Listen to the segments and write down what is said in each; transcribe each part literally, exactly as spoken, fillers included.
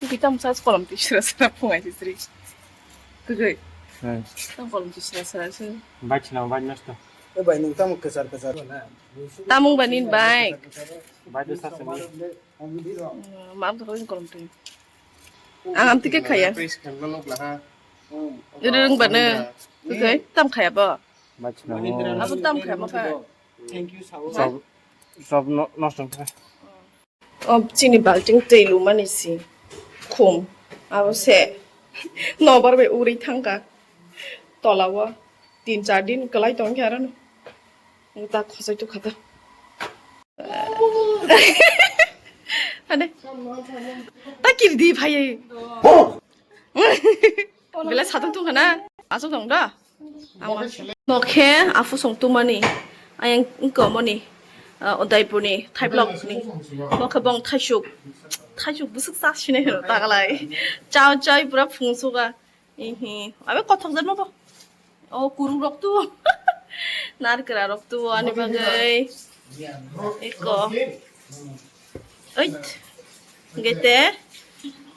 Kitam sas kolom tisra sra phungai tisri. Kugui. Hmm. Tam kolom tisra sra se. Bai china bai nosto. E bai nung tam kesar kesar. Tamung banin bai. Bai de sas ni. Hmm, mam to kolom kolom tu. Ang am tike khaya. Please kan lo lok laha. Rung bana. Kugui tam khaya bo. Bai china. Abo tam khaya bo kha. Thank you, Sabu. Sob, sob no, nosto wngkha. O chini balting twi lumani si khum. Abo se nobar bai uri thangkha. Tola o tin char din kwlai tongkhe aro no. Ta khosai tu khata. Hade. Ta kirdi bhai. Bela satang tungkha na. Asok tong da. Nokhe afu song tumani, ayang wngkha omoni, ah, Udaipurni, Thaiblokni. Nokhe bong thaisuk, thaisuk bwswk cha sinai hwno tagalai. Cha chai pura phungsuka. Ihi, abe kothok jatma bo. O kurung rok tu. Narkra rok tu ani bagwi. Eko. Oit. Gete.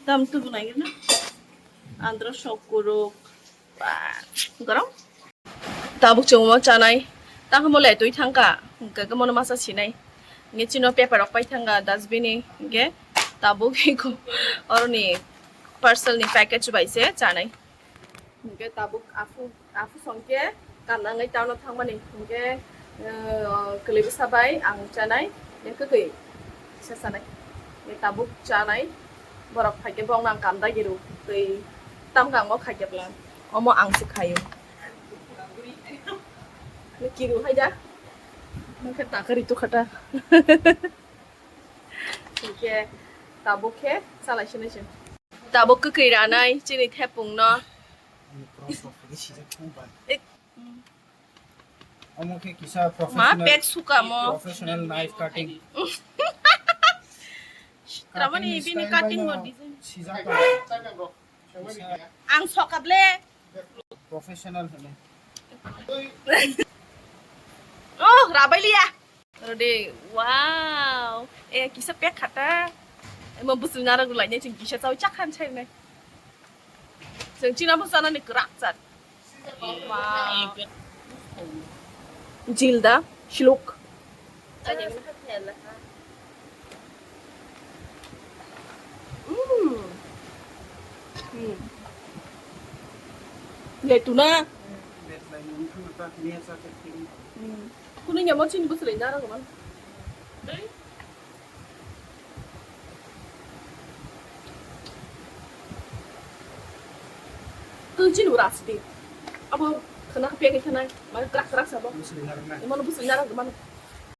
Tam tu bunai na. Andro sok kuruk. Ba, gorom. Tabuk chwngmo chanai. Tangkhe mo letwi thangkha. Hwnkhe mono masa sinai. Hwnkhe chino paper rok pai thangkha dustbin ni. Hwnkhe tabuk eko oroni parcel ni package bai se chanai. Hwnkhe tabuk afu, afu songkhe kanangai town o thangmani. Hwnkhe, eh, kwlwi bwsa bai ang chanai. Hwnkhe kwtwi. Kisa chanai. Ni tabuk chanai. Borok phaikhe bongno ang kam dagi rw. Tei tam kangmo khaikhe bwla. Omo ang se khaio. Ni kiru hai da. Nokhe takari tukha ta. Hwnkhe tabuk khe chalai sinai se. Tabuk kwkwi ranai chini thepungno. Ani cross rok khe sijak thung ba. Eh. Omo khe kisa ma professional, pek suka mo. Professional knife cutting. Ramani bini cutting mo design. Sijak. Ang sokable. Professional hene. Oh, rabai liya. Rode, wow. Eh, kisa pek khata. Emo busul nara gulai ne ching kisa chau chakhan chai ne. Chwng china bo chana ni kwrak chat. Wow. Jilda, siluk. Mm. Mm. Letuna. Mm. Kuning ya mo chini busul nara gulai. Twi chini ura sidi. Abo khana pek khana, mane krak krak sabo. Imano busu nara mano.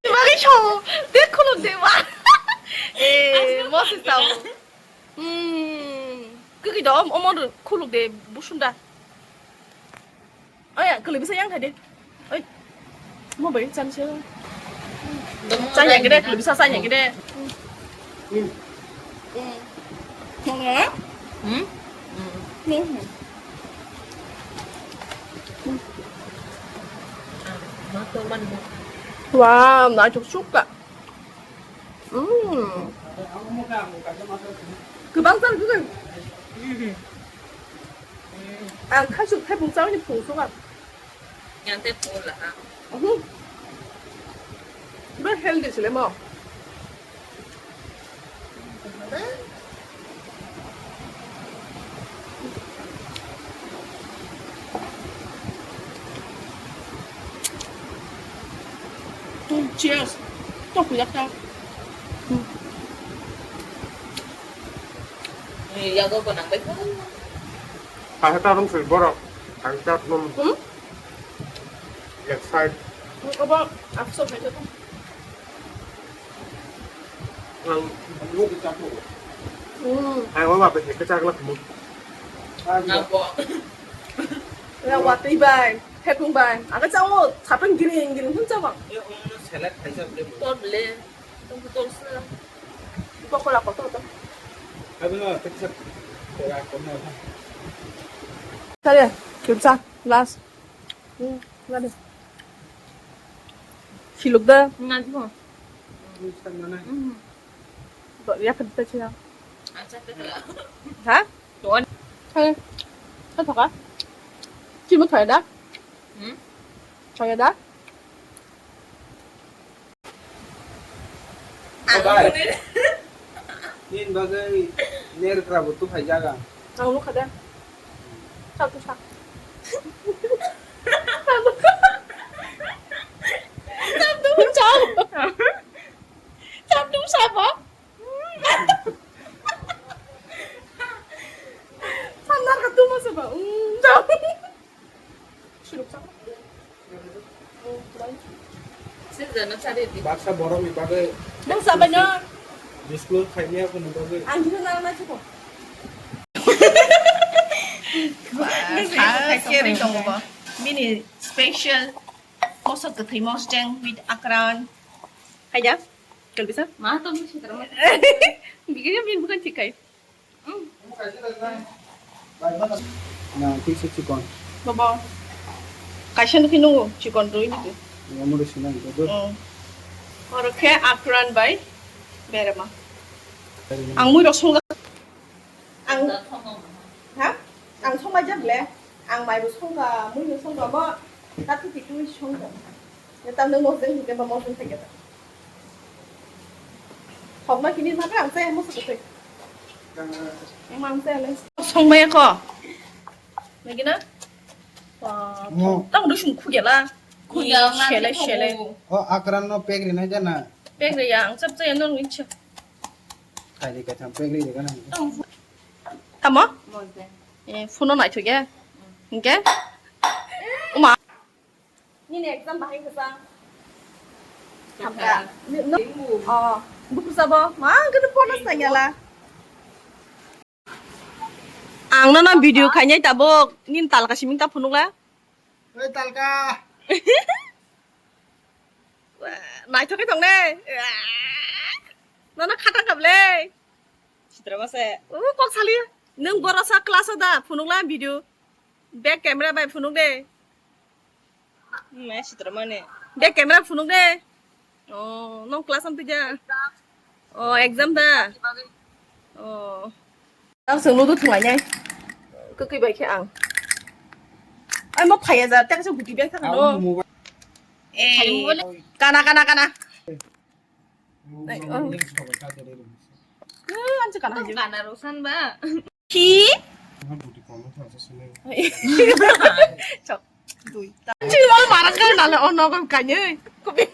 Bagwi so, de khuluk de wa. Eh, mo se sao. Hmm, kiki do, omo khuluk de busunda. Oya, kwlwi bwsa yang thai de. Oi. Mo bai chan se. Chan ya gede, kwlwi bwsa chan ya gede. Hmm. Hmm. Hmm. Hmm. Wow, na chuk chuk ka. Mm. Kwbang jar, kwbang. Ang khaisuk thaibung chaui ni phung sukha. Yang tei phung la ha. Mhm. Bwrwi healthy se le mo. Cheers. Tok yak ta. Yago ko nang bai ko. Kahita rung sui borok. Kahita nung. Hmm? Left side. Apa? Aku sok aja tuh. Ang buku di campur. Hmm. Ang wala ba heke chakla kumu. Nabo. Ya wati bai, hekung bai. Aga chao, sapeng giring giring hun chao. Eh, um, salad khai sa bole. Tor bole. Tunggu tor sa. Pokora kotor to. Abi no, pizza. Pokora kotor. Sare, kimsa, last. Hmm, lade. Siluk da. Ngan ko. Bisa mana? Mhm. To ya kan ta chira. Ha? Tuan. Hai. Hai, thoka. Chimo thoya da? Hmm? Thoya da? Obai. Nin bagwi ner kra butu phai jaga. Ang nukha da. Sa tu sa. Sa tu sa. Sa tu sa ba? Sanar ka tuma sa ba? Mm, jao. Suluk sa. Oh, bai. Sejana sari di. Baksa borok ni bagwi. Nang sa ba no? Disclose khaimya ko ni bagwi. Ang dino nang na chuko. Wah, sa sharing tongo bo. Bini special mosok kwthwi mosjeng with akran. Hai da? Kalbisa? Ma to mi sitra ma. Bigyan bin bukan chikai. Na, kisa chikon. Baba. Kaisa nukhi nungo chikon roi nukhi. Amo roi sinai, baba. Mm. Oro khe akran bai berema. Ang mui rok songja. Ang, ha? Ang songma jak le. Ang mai bo songja, mui bo songja mo. Tatu tiku songja. Tam nung mosdeng hingke ba mosdeng thai khe. Hokna kini ma ka ang chaya musu kuthai. Emang chaya le. Song maya ko. Lagi na? Wah, tang udah sung khugela. Khugela, shele, shele. Oh, akran no pek rinai jana. Pek ri ya, ang chap chaya nong incha. Khai de katham pek ri de kana. Tamo? Eh, phone no nai thuke. Hingke? Uma. Nini exam bahai kwchang. Hamka. Ni, no. Oh, buku sabo. Ma, ang kene phone nai yala. Ang nono video khainai tabuk. Nini talka siming ta phunukla. Oi, talka. Naithok khe tongnai. Nono khatang kable. Sitra mase. O kok sali. Nung borok sa class o da phunukla video. Back camera bai phunuk de. Hmm, eh, sitra mane. Back camera phunuk de. Oh, nong class am tija. Oh, exam da. Oh. Ang sung nudu thungai nai. Kwkwi bai khe ang. Ai mo phaya ja, tak sa guti bag thang no. Eh, kana, kana, kana. Ai, oh. Eh, ang sa kana. Kana rosan ba. Ki? Chok. Dui. Chini wal marang ka nale ono ko kanye. Ko be. Ding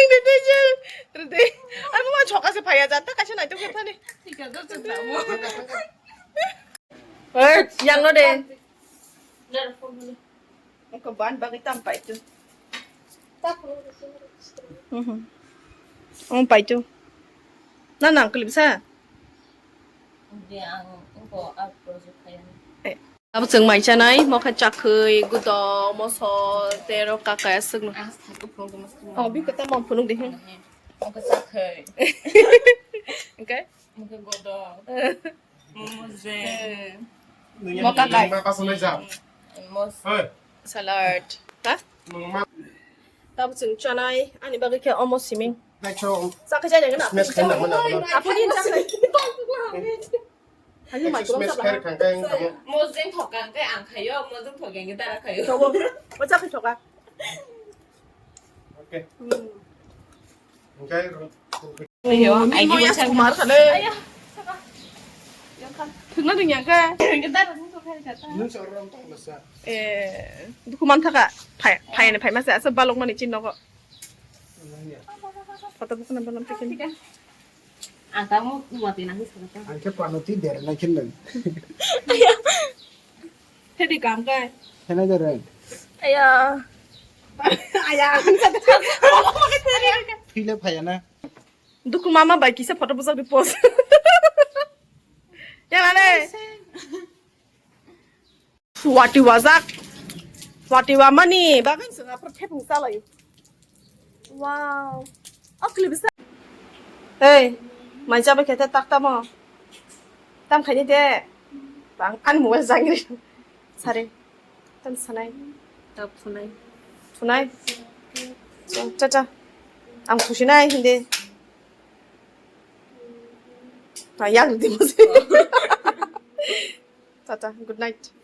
ding ding ding. Ding. Ai mo choka se phaya ja ta kaisa nai to khe thani. Thik ase, to chwng tamo. Oi, yang no de. Ko ban bagwi tam pai tu. Mhm. Ong pai tu. Na nang klip sa. Abo chwng mai chanai, mokha chakhwi, gudok, moso, tei oro kakaya swkno. Oh, biko tamo phunuk de hin. Mokha chakhwi. Okay? Mokha gudok. Momo je. Mokha kai. Mos. Salad. Ha? Tabo chwng chanai, ani bagwi khe omo siming. Chakhe jai jai na. Apuni chakhe. Hayu mai ko. Mos jeng thoka khe ang khayo, mos jeng thoka khe dara khayo. Thogo. O chakhe thoka. Okay. Hmm. Ayo, ai di mo ya kumar khale. Ayo. Thwngna rwngya khe. Nung sa rom ta masa. Eh, dukuman thaka. Phai, phai ne phai masa asa balok mani chin nogo. Photo bukuna balam tikin. Ang tamo mati nang sa ta. Ang khe pano ti der na khin nang. Hedi kam kai. Hena der. Aya. Aya. Phile phaya na. Duku mama bai kisa photo bujak di post. Yang ane. Wati wajak. Wati wamani bagwi swnga pro thepung salayo. Wow. O clip sa. Hey, mai jaba kete tak tamo. Tam khani de. Bang an mobile jangri. Sare. Tam sanai. Tap phunai. Phunai. Cha cha. Ang khusinai hindi. Yang di mo se. Tata, good night.